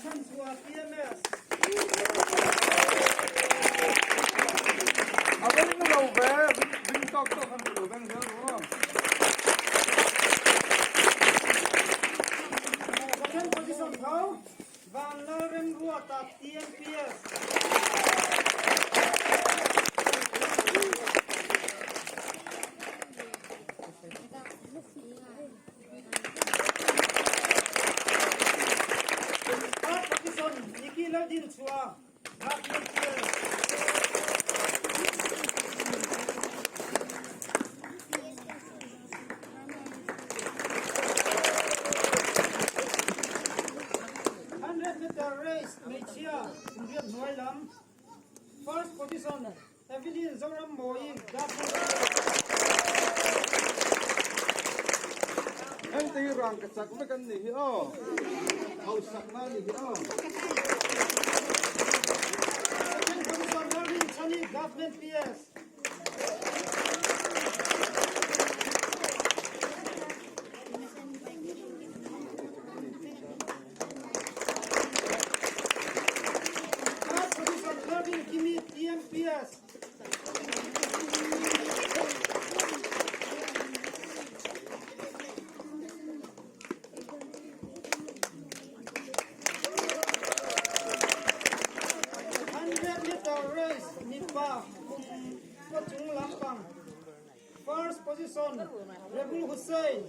Lalchhanchhuah, PMS. A veng lo ve, ring tawk tawk han lo veng zel ru. Second position tho, Vanlalremruata, TMPS. Third position, Nikki Laldinchhuah, Government PS. 100 meter race hmeichhia kumriat hnuai lam first position Evelyn Zorammawi Government Hengte hi rang ka chak vek an nih hi aw. Hausakna a nih hi aw. Second position Lalrin Chani Government PS. Third position Lalrin Kimi TMPS. 100 meter race mipa kum chung lampang first position Rebul Hussain.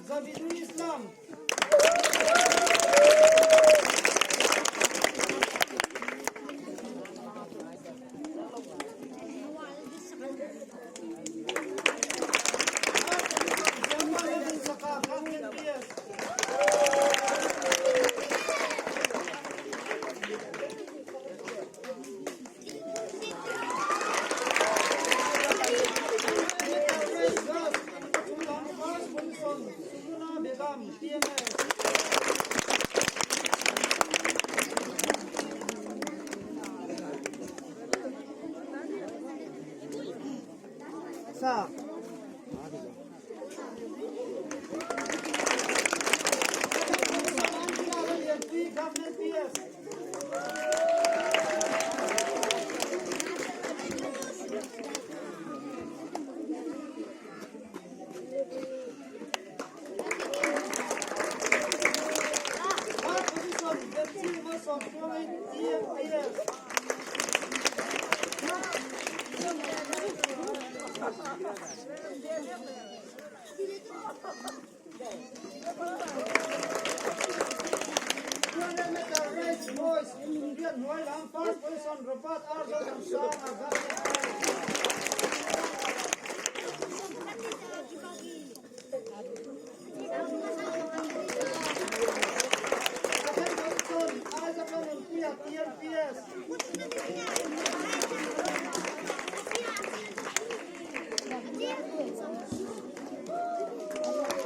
Zabidul Islam. Jamal Saka, Government PS. Sa. Government PS. Third position, Betsy Malsawmtluangi, TMPS. 200 meter race boys, Indian hnuai lam first position Robert R. Zoramsanga, Government Second position Isaac Nunpuia, TMPS.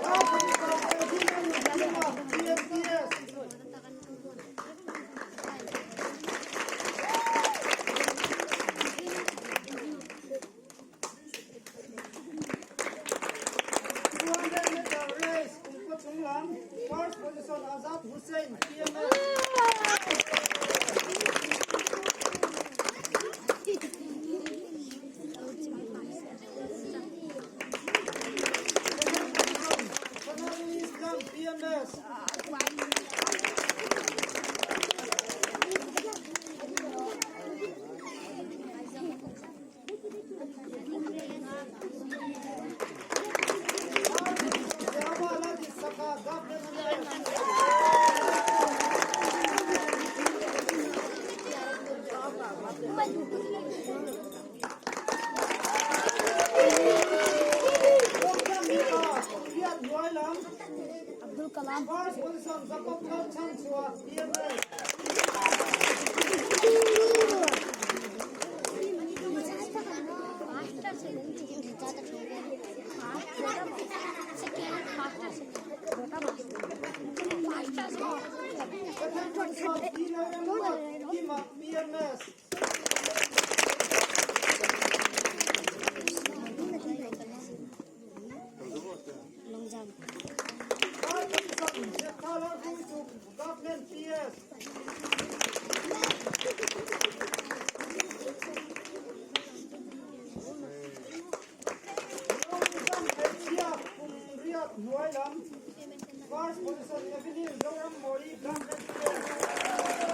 Third position Eddie Lalnunkima, TMPS. 200 meter race kumkaw chung lam first position Azad Hussain, TMS. Second position Sonali Islam, TMS. Third position Zama Ladi Saka, Government PS. Program mipa kumriat hnuai lam first position Jacob Lalchhanchhuah, TMS. Second position P Lalremruatkima PMS. Third position Jetha Lalhruichung Government PS. Mizoram hmeichhia kum riat hnuai lam First position Evelyn Zorammawii Government PS.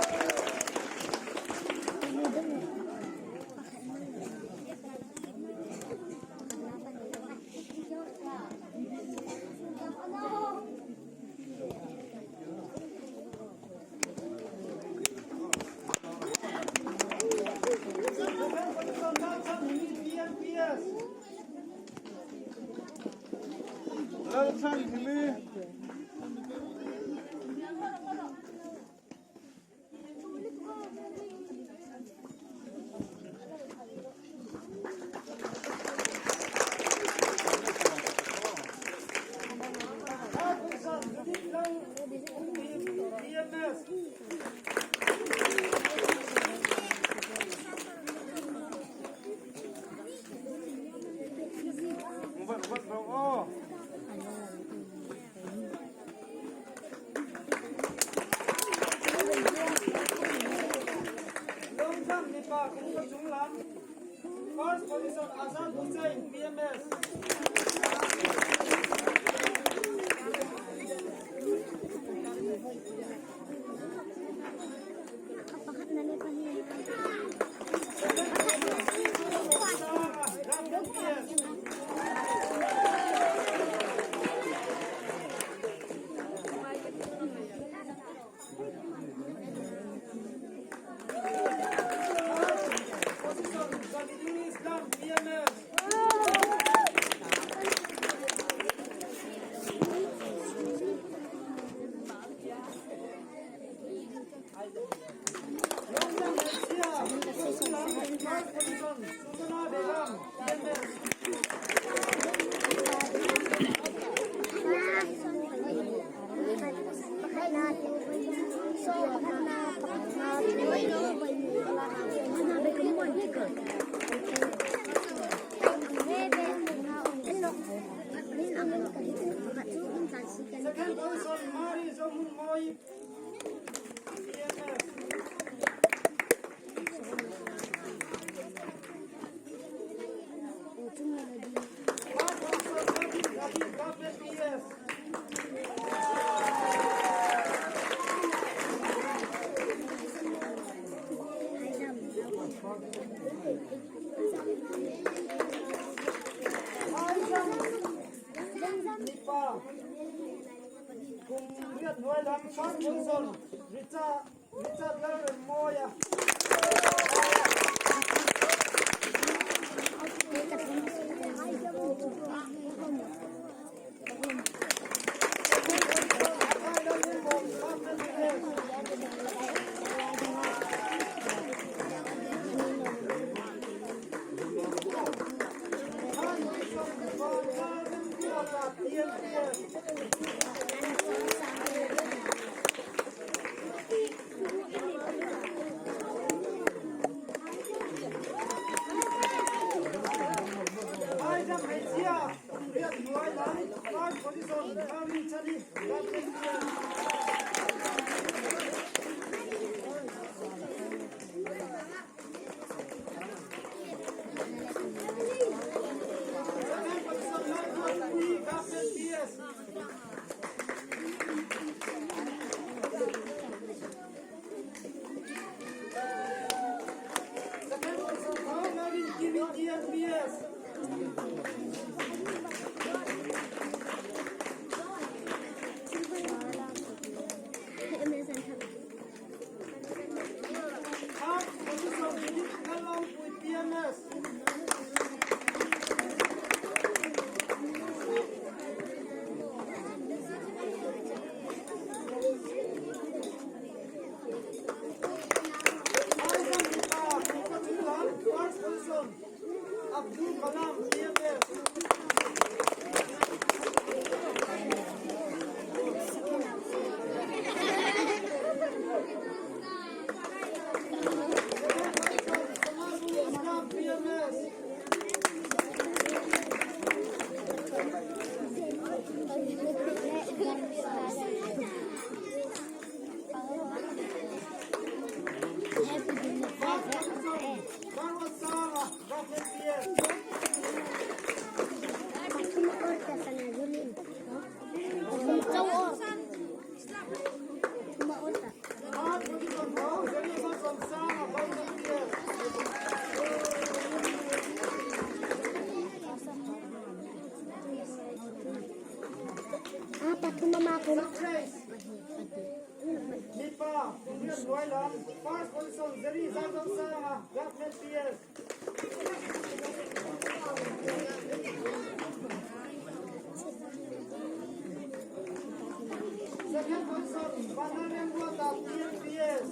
Lalchhanhimi. Vat vat rawh aw. Lawngzam mipa kum ka chung lam First position Azad Hussain PMS. Second position, Mari Zomun Moi, PMS. Third position, Ravi Ravi Government PS. Mipa kum riat hnuai lam first position Richard Richard Lalremmawia. Second position Kai Lalrimbawm Government PS. Third position Mipa Lalremruata PMPS. Success Mipa kum riat hnuai lam First position Jerry Zarzosanga Government PS. Second position Vanlalremruata TMPS.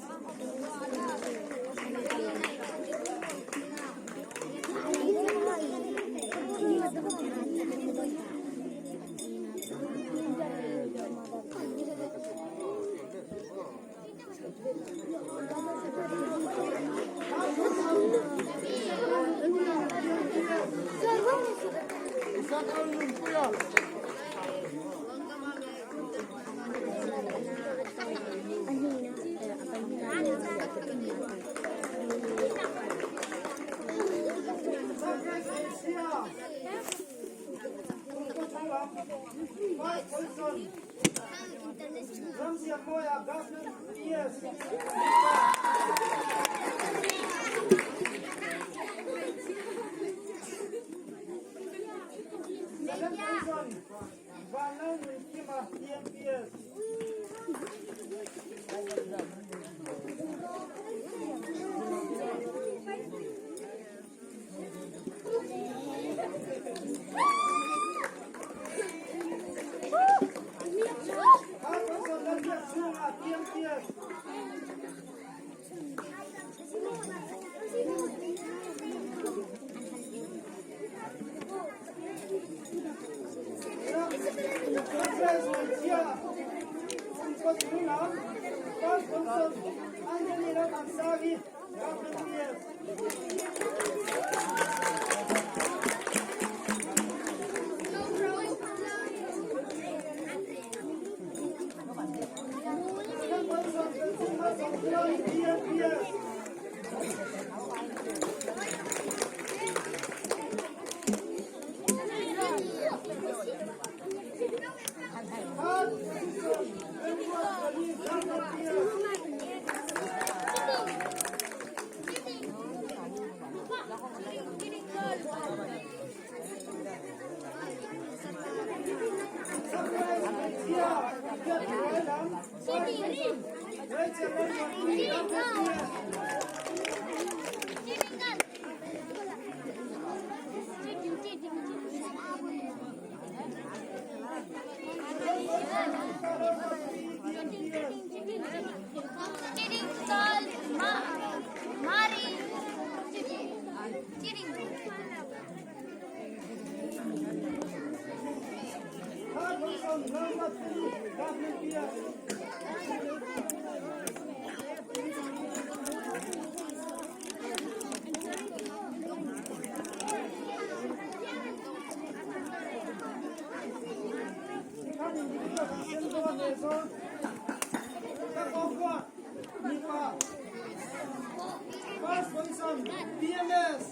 First position, BMS.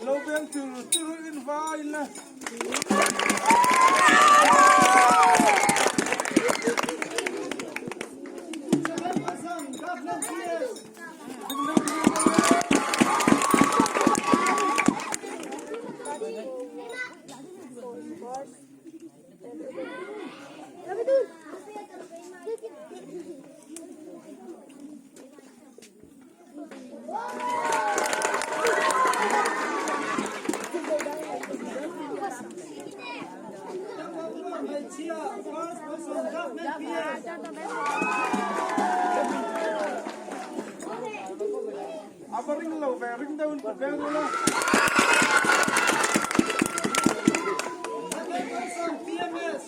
Lo veng tur tur in vai la. Second position, Government PS. Hmeichhia, First position, Government PS. A va ring lo ve, ring deuh in kut veng ula. Second position, PMS.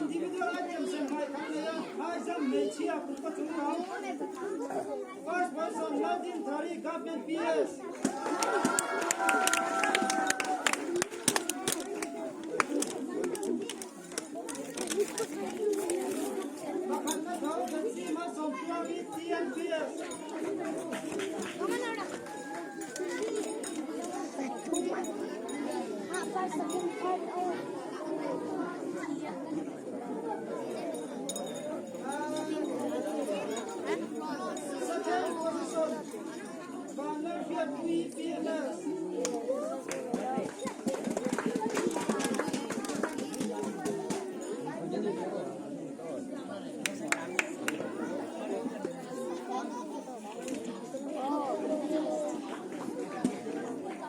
Individual item sem hai kan nei a, high jump hmeichhia kum ka chung lam. First position, Laltin Thari, Government PS. Pakhatna tho Betsy Malsawmtluangi, TNPS. Second position, Vanlalhriatpuii PMS.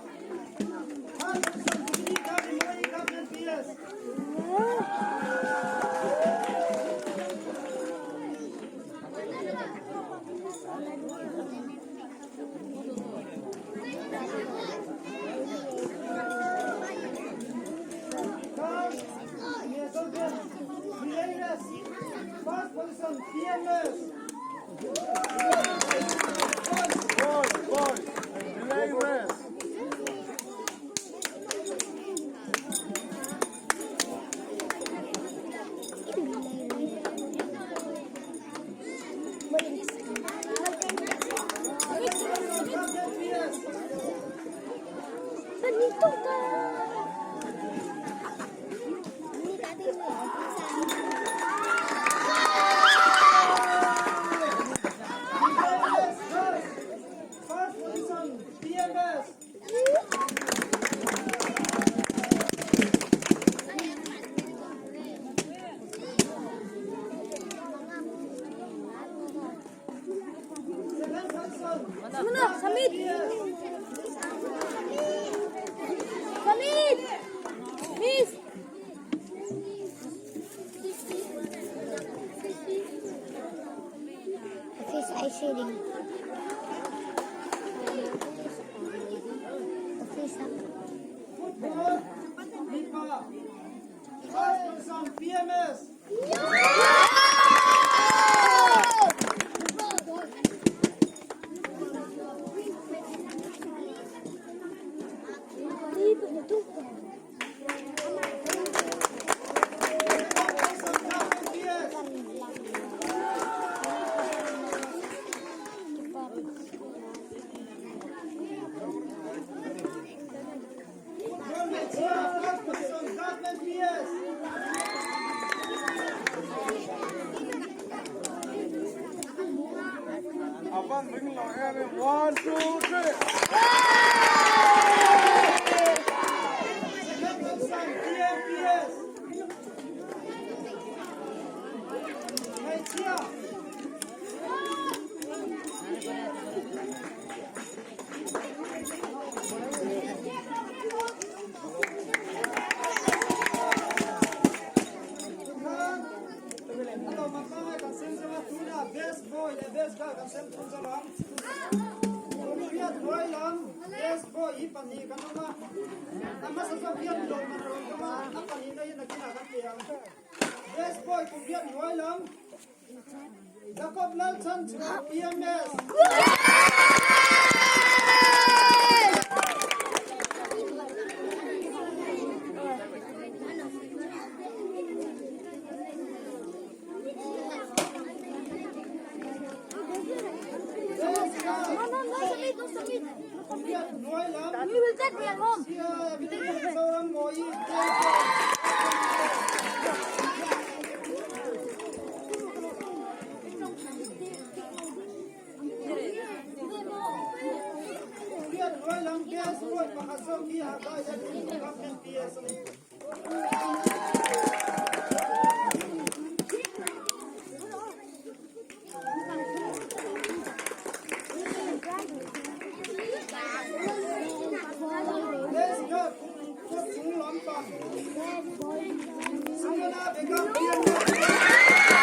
Third position, Bhumika Rimoi Government PS. Third, Mizoram Relay Race. First position, PMS. Boys, boys, relay race. Second position, Government PS. Relay race girls. First position, PMS. Second position, Samit. PS. Samit. Miss. Fish eye shading. Fish Football, Mipa. First position, PMS. Second position, Government PS. Football hmeichhia, first position, Government PS. Avan ring lo em em. One, two, three. Second position, TMPS. Hmeichhia. Khan, alo makanga kan sem zama tuna best boy le best girl kan sem thun zama. Riat hnuai lam best boy hi pahnih kan awm a. A hmasa zawk hian lawmman a rawn kawm a, a pahnihna hi nakinah kan pe ang. Best boy kum riat hnuai lam Jacob Lalchan chhuah PMS. Best girl No, no, no, Samit, no, Samit. kum riat hnuai lam We will get there home. Sia Zoram Mawi TMPS. Kum riat hnuai lam best boy pakhat zawk hi Hakai Government PS a ni. Best girl kum kawt chung lampang Simona Beka PMS.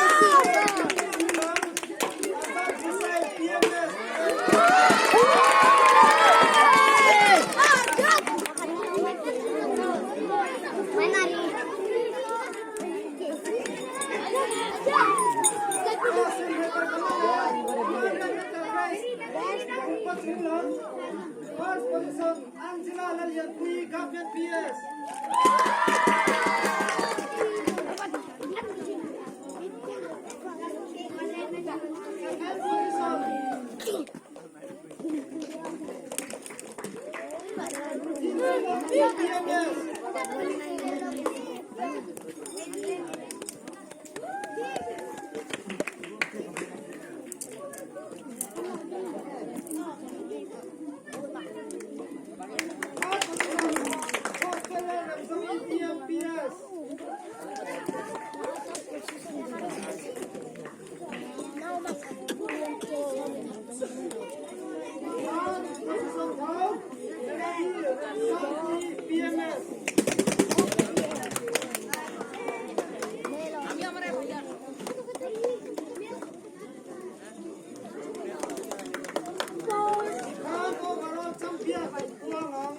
Chung lam Asad Hussain PMS. First position, Angela Lallianpuii, Government PS. Second position. PMS. PMS. Khan overall champion a inpuang ang.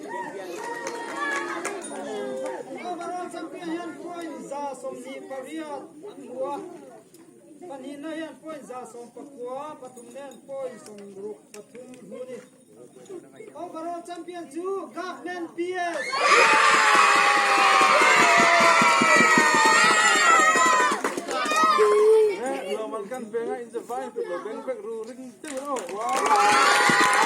Overall champion hian point 28 an hmu a. Pahnihna hian point 19, pathumna hian point 63 hmu a ni. Overall champion chu Government PS. Lawmman kan peng a, in zavai in kut lo beng vek ru ring deuh in aw. Wow!